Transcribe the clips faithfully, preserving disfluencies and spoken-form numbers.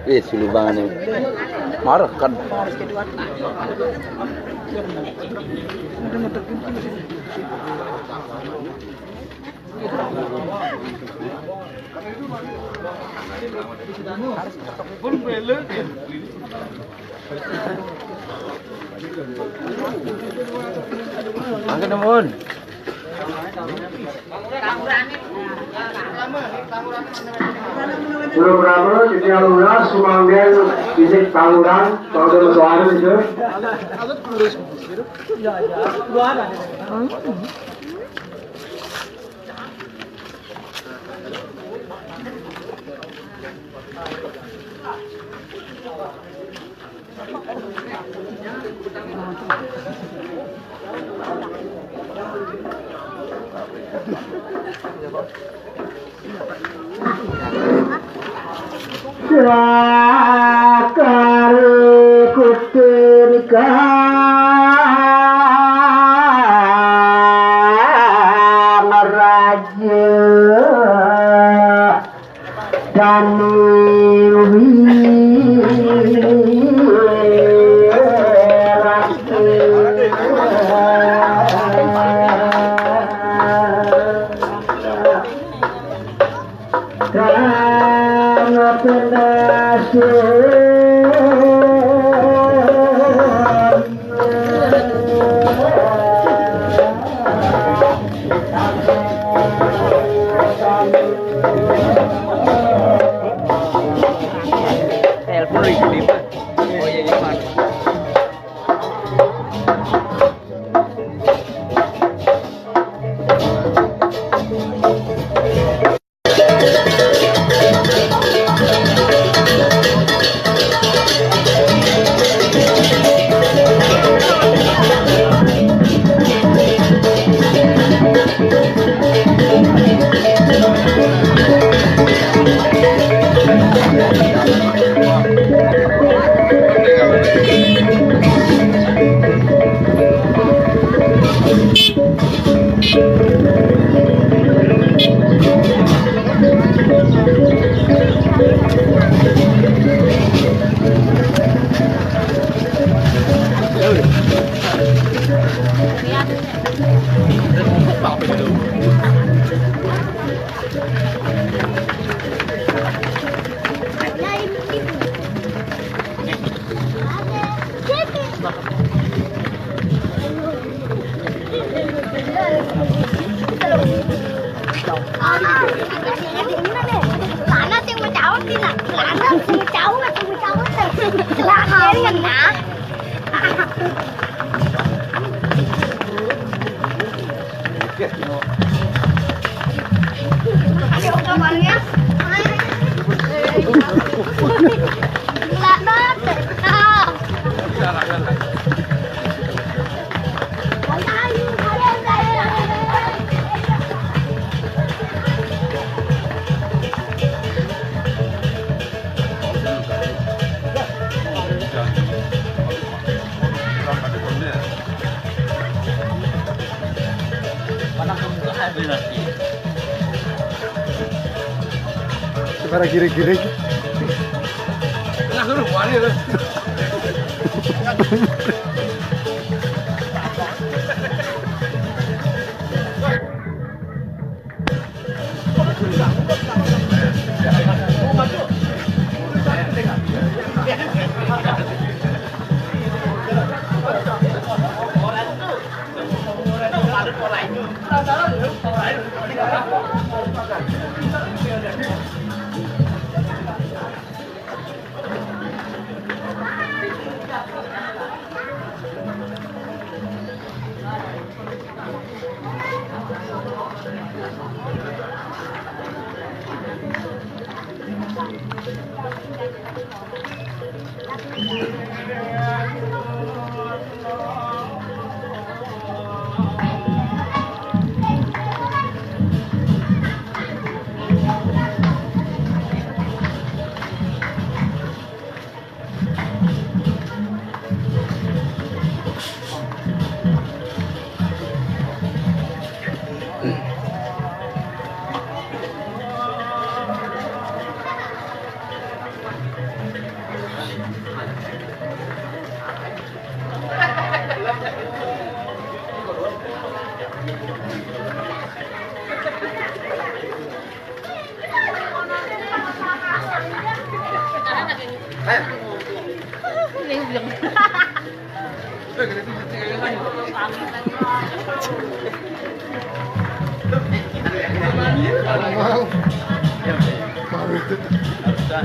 Eh, sulubane. Marah kan. Mangke nuwun. Pura-pura, titiang lunas, sumanggen, bisik tanguran, kalau udah masuk angin itu. Cakar kutirika raja. Daniwi Telepon ribut-ribut. Oh iya, iya, Pak. Lanang sing mencaut, Tina. Lanang sing mencaut, sing mencaut. Celaka, nah. Ayo, kamarnya. Lanang. Para giring-giring. Nah, suruh wali, ya.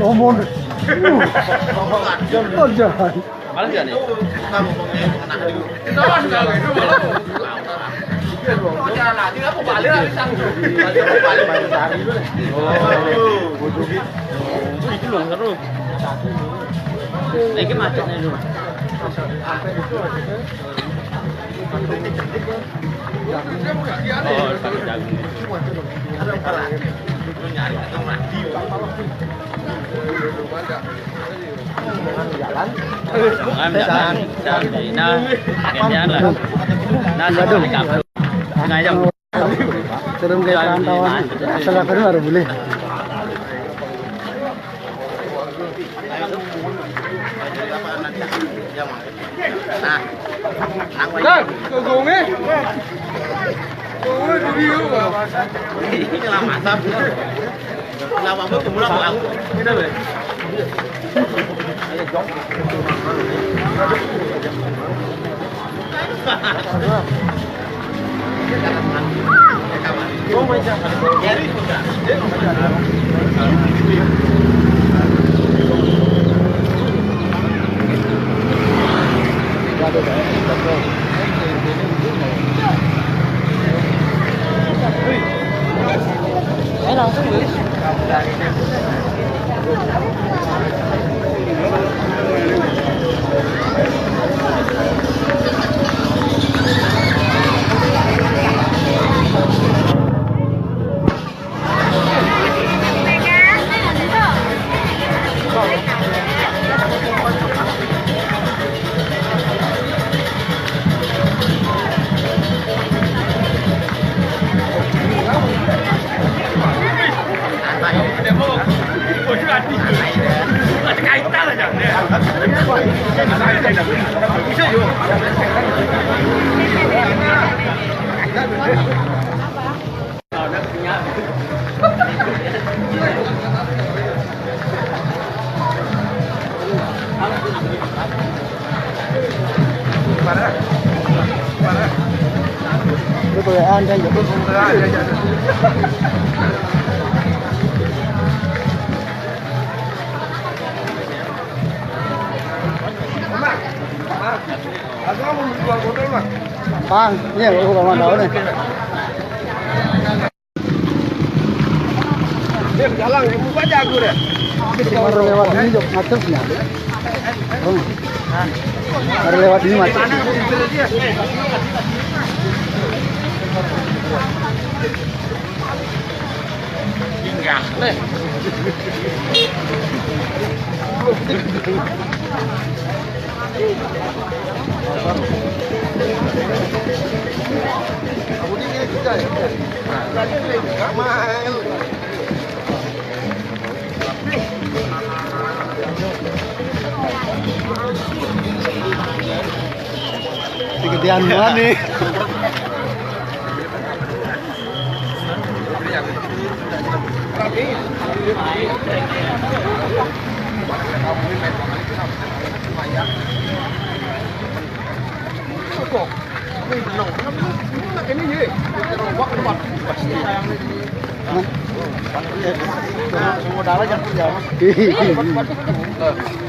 Ngomong. Aja. Malas ya nih? Itu loh seru. Ini macetnya dulu. Oh, pakai jagung. Jalan, jalan, jalan. Nah, akhirnya lah. Nah, waduh. Sengaja. Serem kayak perantauan. Asal aku baru boleh. Nah, nang wae. Nah, gogongnya. Gogongnya dulu, Bang. Ini lah mantap. Lah, Bang, tuh mulai, Bang. Ini, Bang. Bang, iya, aku mau tahu nih. Dia jalan, buka jago deh. Baru lewat ini, Jok, macetnya. Oh. Baru lewat ini, macet. Tinggal nih. Kegedean banget nih.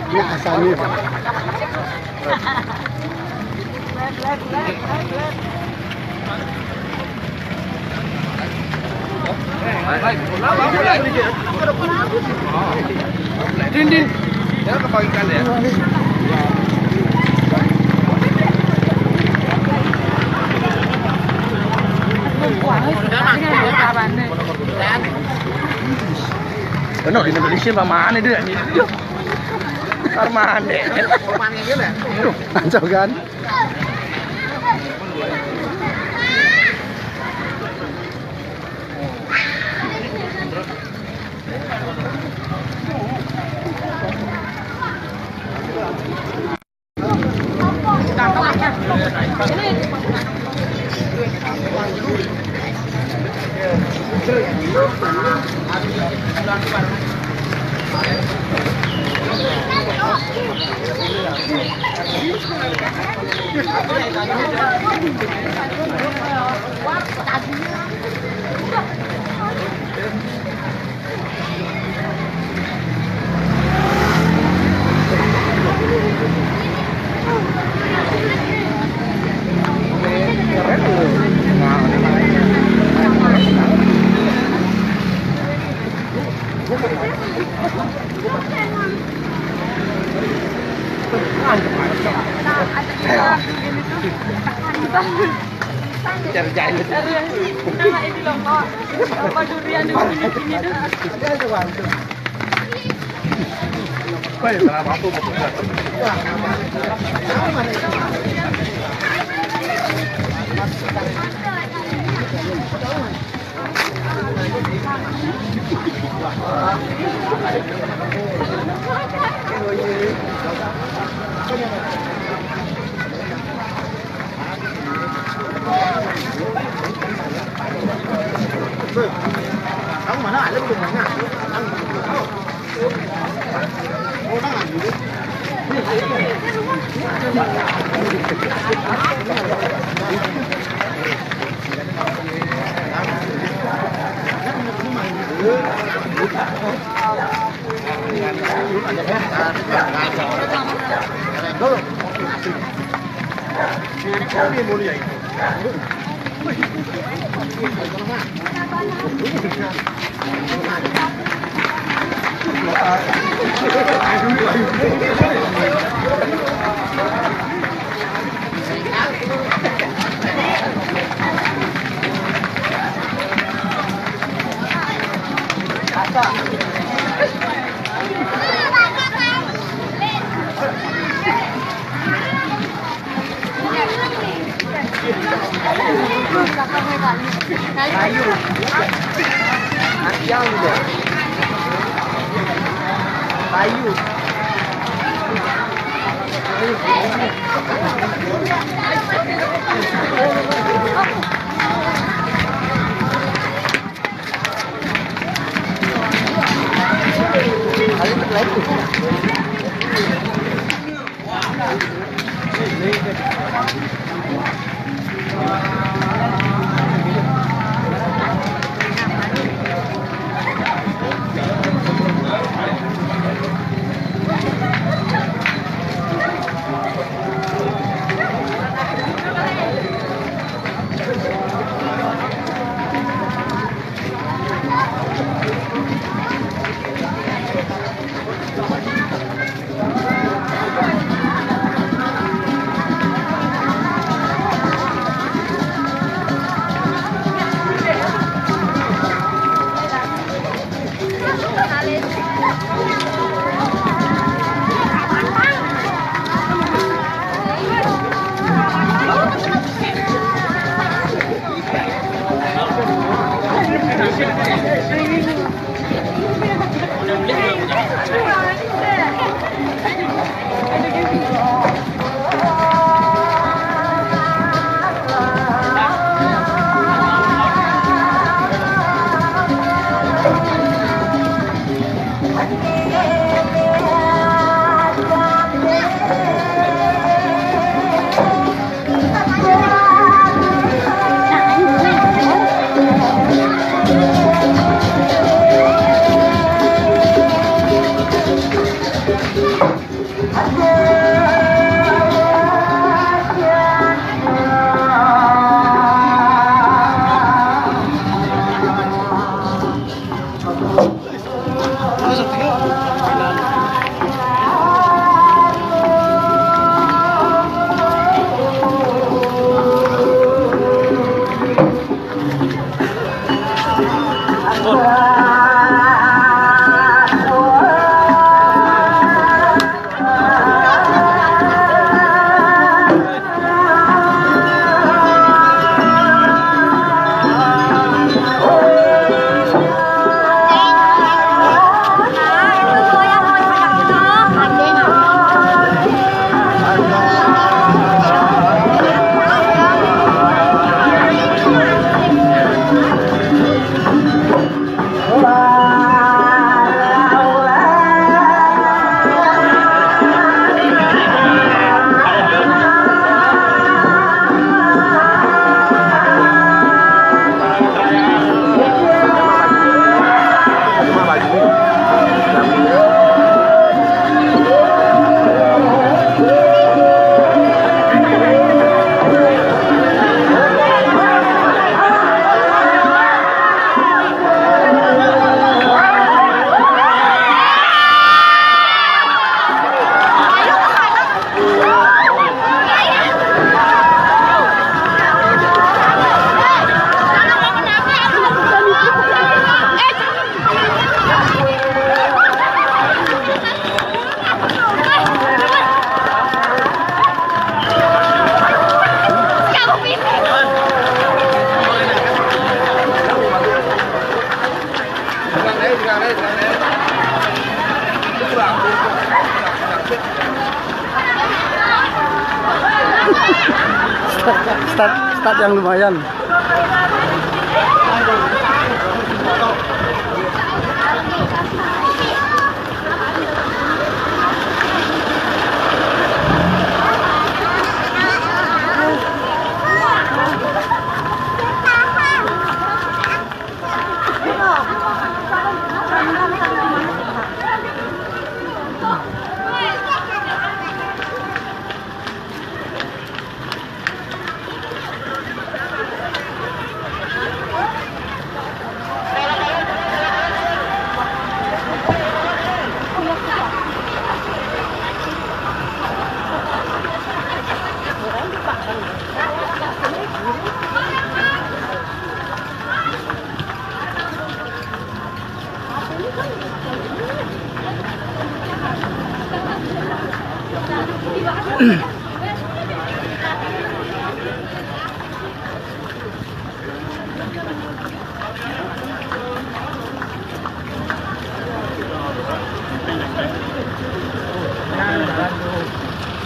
Ini asalnya. Din, Din. Jangan kebagikan ya. Bener, di Indonesia mah mana dia? Armande. Tuh, kacau kan? Cari jahit. Nama ini loh, Pak. Apa durian di sini, sini tuh? Woi, berapa tuh? Kamu mana ada belum mana? Start, start yang lumayan.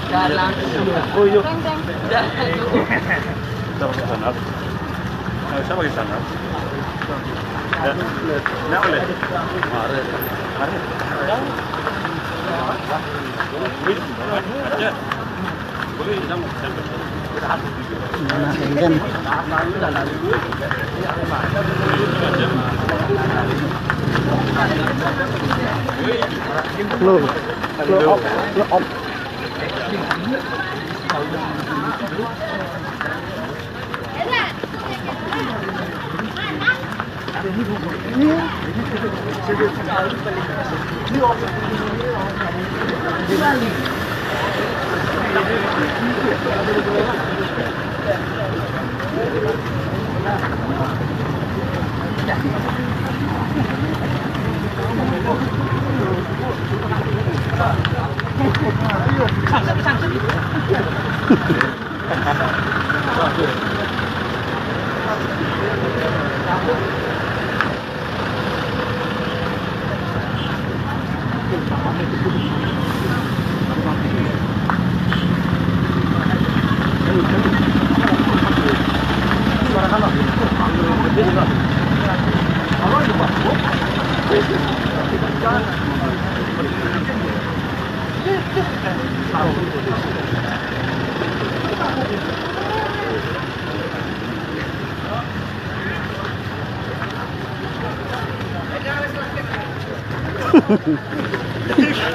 Jalan. Oh, iya. Jalan. Kita pakai sandal. Nggak usah pakai sandal. Ya. Nggak boleh. Mari. Mari. Aja. Mana, Ken? Lo, lo op, lo op.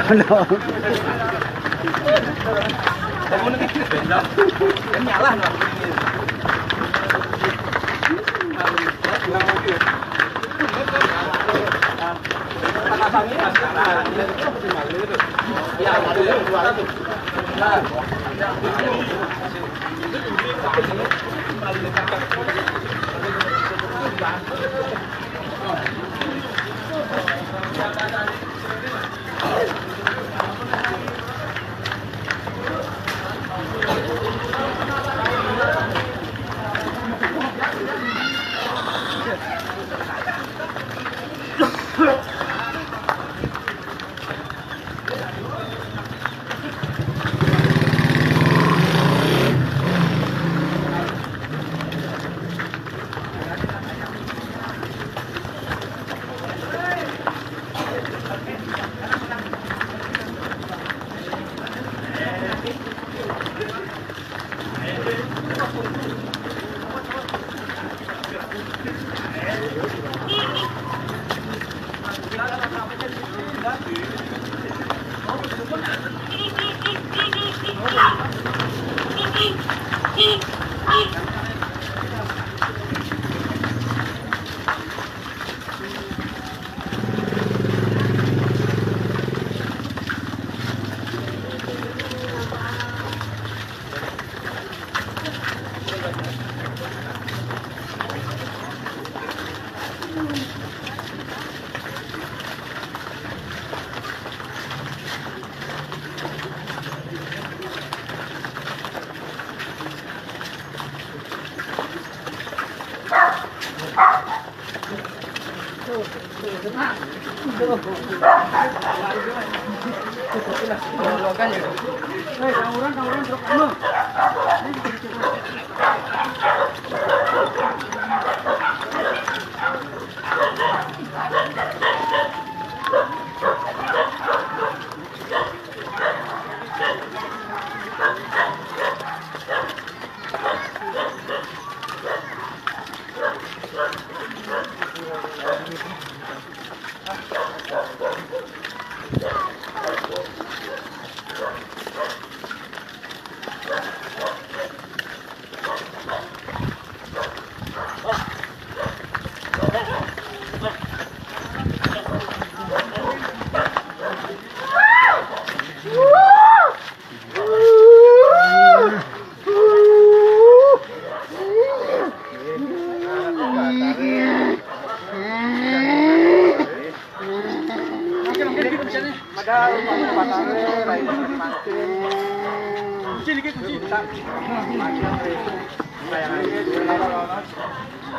Ano?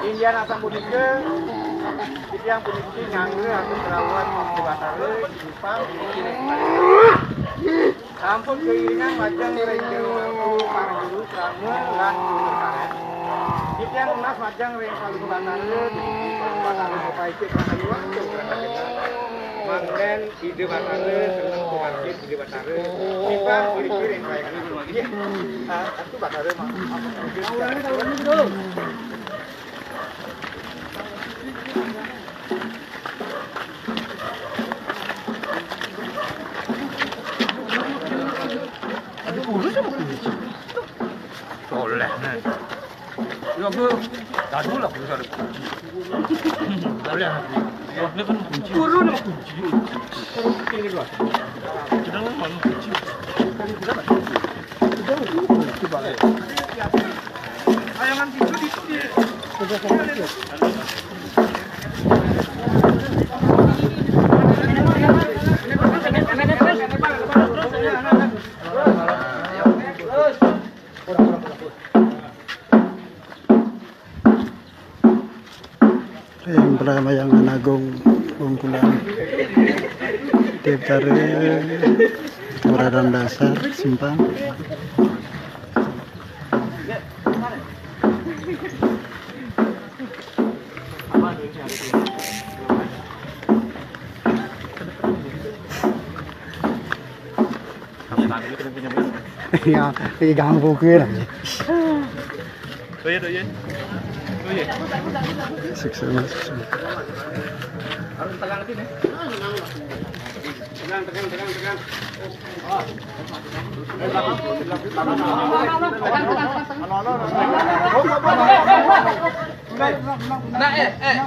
India nasa punika, titiang puniki ngangge atur kerawan Batara, Jepang, sampun kairingan majeng ring jero mantu, para juru, srama, lan juru karet. Titiang nunas majeng ring Saluka Batara, dumugi Saluka Batara mapaicik rahayu antuk rahayu. Mangden Ida Batara, seneng pamangkin Ida Batara. Timpang kiri-kiri ring kayangan. Nggih. Ah, Ratu Batara, ma-, Soleh, nah. Ya, aku gaduh lah, aku ada kunci. Soleh, aku. Ya, ini kan kunci. Turun sama kunci. Turun ke sini, Pak. Kita kan malu kunci. Tadi berapa? Kita itu kunci, Pak. Kayangan tidur itu di Ring pramangkin Agung Bungkulan. Diptare Kelurahan Dasar, Simpang. Ya, iki ganggu kuwi lho. Oh iya, oh iya. Oh iya. Sukses, Mas. Sukses. Harus tegang sini. Tegang, tegang, tegang, tegang. Nah, eh, eh.